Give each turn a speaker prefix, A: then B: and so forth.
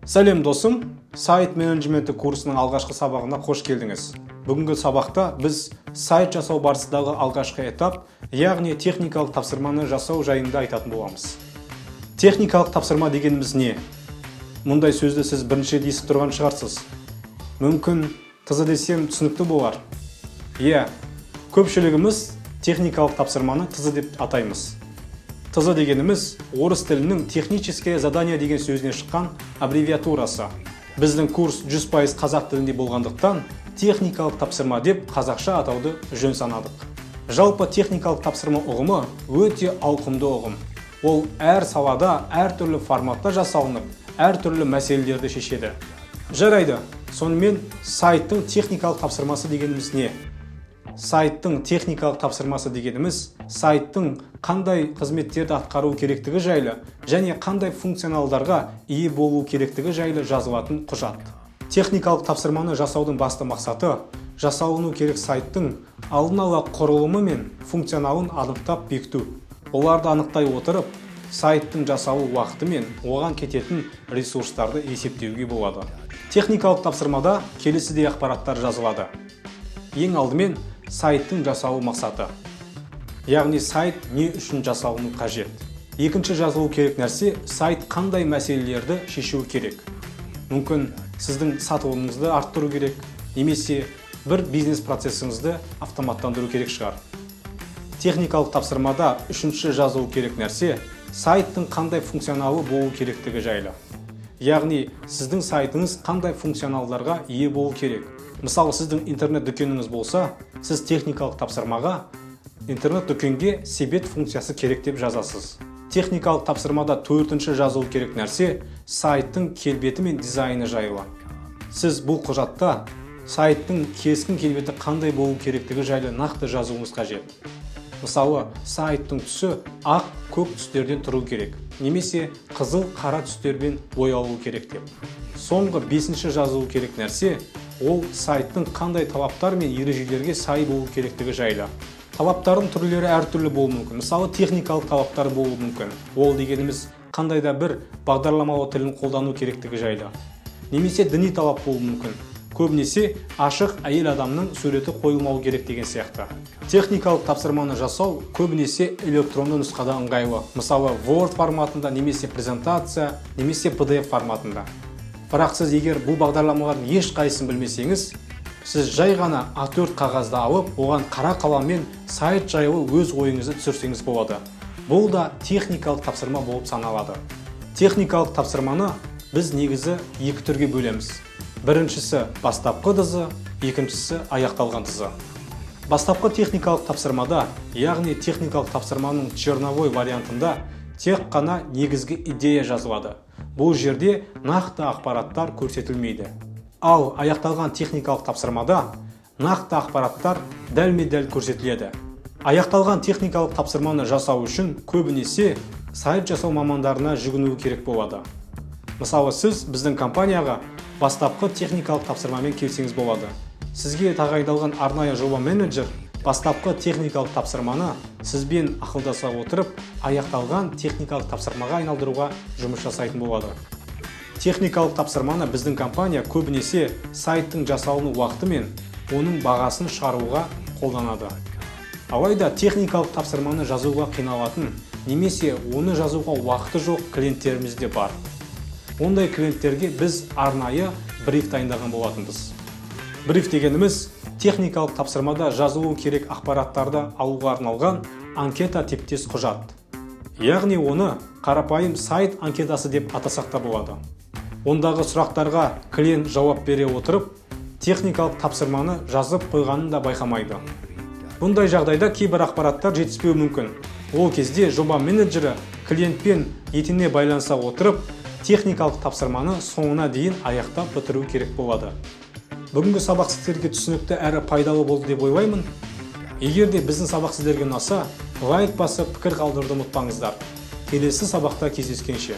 A: Сәлем досым, сайт менеджменті курсының алғашқы сабағына қош келдіңіз. Бүгінгі сабақта біз сайт жасау барысындағы алғашқы этап, яғни техникалық тапсырманы жасау жайында айтатын боламыз. Техникалық тапсырма дегеніміз не? Мұндай сөзді сіз бірінші рет естіп тұрған шығарсыз. Мүмкін ТЗ десем түсінікті болар. Иә, көпшілігіміз техникалық тапсырманы ТЗ деп атаймыз. ТЗ дегеніміз орыс тілінің техническое задание деген сөзінен шыққан аббревиатурасы. Біздің курс 100% қазақ тілінде болғандықтан техникалық тапсырма деп қазақша атауды жөн санадық. Жалпы техникалық тапсырма ұғымы өте ауқымды ұғым. Ол әр салада әртүрлі форматта жасалынып, әртүрлі мәселелерді шешеді. Жарайды, сонымен сайттың техникалық тапсырмасы дегеніміз не? Сайттың техникалық тапсырмасы дегеніміз сайттың қандай қызметтерді атқару керектігі жайлы және қандай функционалдарға ие болу керектігі жайлы жазылатын құжат. Техникалық тапсырманы жасаудың басты мақсаты жасалыну керек сайттың алдын ала құрылымы мен функционалын анықтап бекіту. Оларды анықтай отырып, сайттың жасалу уақыты мен оған кететін ресурстарды есептеуге болады. Техникалық тапсырмада келесідей ақпараттар жазылады. Ең алдымен сайттың жасалу мақсаты. Яғни сайт не үшін жасалыну қажет. Екінші жазылу керек нәрсе, сайт қандай мәселелерді шешу керек. Мүмкін сіздің сатылымыңызды арттыру керек, немесе бір бизнес процесіңізді автоматтандыру керек шығар. Техникалық тапсырмада үшінші жазылу керек нәрсе, сайттың қандай функционалы болу керектігі жайлы. Яғни сіздің сайтыңыз қандай функционалдарға ие болу керек. Мысалы, сіздің интернет дүкеніңіз болса, сіз техникалық тапсырмаға интернет дүкенге себет функциясы керек деп жазасыз. Техникалық тапсырмада төртінші жазылу керек нәрсе, сайттың келбеті мен дизайны жайлы. Сіз бұл құжатта сайттың кескін келбеті қандай болу керектігі жайлы нақты жазуыңыз қажет. Мысалы, сайттың түсі ақ, көк түстерден тұру керек, немесе қызыл, қара түстермен боялу керек деп. Соңғы бесінші жазылу керек нәрсе, ол сайттың қандай талаптар мен ережелерге сай болу керектігі жайлы. Талаптардың түрлері әртүрлі болуы мүмкін. Мысалы, техникалық талаптар болуы мүмкін. Ол дегеніміз қандай да бір бағдарламалау тілін қолдану керектігі жайлы. Немесе діни талап болуы мүмкін. Көбінесе ашық әйел адамның суреті қойылмауы керек деген сияқты. Техникалық тапсырманы жасау көбінесе электронды нұсқада ыңғайлы. Мысалы, Word форматында, немесе презентация, немесе PDF форматында. Бірақ сіз егер бұл бағдарламалардың ешқайсысын білмесеңіз, сіз жай ғана А4 қағазды алып, оған қара қаламмен сайт жайлы өз ойыңызды түсірсеңіз болады. Бұл да техникалық тапсырма болып саналады. Техникалық тапсырманы біз негізі екі түрге бөлеміз. Біріншісі бастапқы ТЗ, екіншісі аяқталған ТЗ. Бастапқы техникалық тапсырмада, яғни техникалық тапсырманың черновой вариантында тек қана негізгі идея жазылады. Бұл жерде нақты ақпараттар көрсетілмейді. Ал аяқталған техникалық тапсырмада нақты ақпараттар дәлме-дәл көрсетіледі. Аяқталған техникалық тапсырманы жасау үшін көбінесе сайт жасау мамандарына жүгіну керек болады. Мысалы, сіз біздің компанияға бастапқы техникалық тапсырмамен келсеңіз болады. Сізге тағайындалған арнайы жоба менеджер бастапқы техникалық тапсырманы сізбен ақылдаса отырып, аяқталған техникалық тапсырмаға айналдыруға жұмыс жасайтын болады. Техникалық тапсырманы біздің компания көбінесе сайттың жасалыну уақыты мен оның бағасын шығаруға қолданады. Алайда техникалық тапсырманы жазуға қиналатын немесе оны жазуға уақыты жоқ клиенттеріміз де бар. Ондай клиенттерге біз арнайы бриф дайындаған болатынбыз. Бриф дегеніміз техникалық тапсырмада жазылу керек ақпараттарды алуға арналған анкета типтес құжат. Яғни оны қарапайым сайт анкетасы деп атасақ та болады. Ондағы сұрақтарға клиент жауап бере отырып, техникалық тапсырманы жазып қойғанын да байқамайды. Бұндай жағдайда кейбір ақпараттар жетіспеуі мүмкін. Ол кезде жоба менеджері клиентпен етене байланыса отырып, техникалық тапсырманы соңына дейін аяқтап бітіру керек болады. Бүгінгі сабақ сіздерге түсінікті әрі пайдалы болды деп ойлаймын. Егер де біздің сабақ сіздерге ұнаса, лайк басып пікір қалдыруды ұмытпаңыздар. Келесі сабақта кездескенше.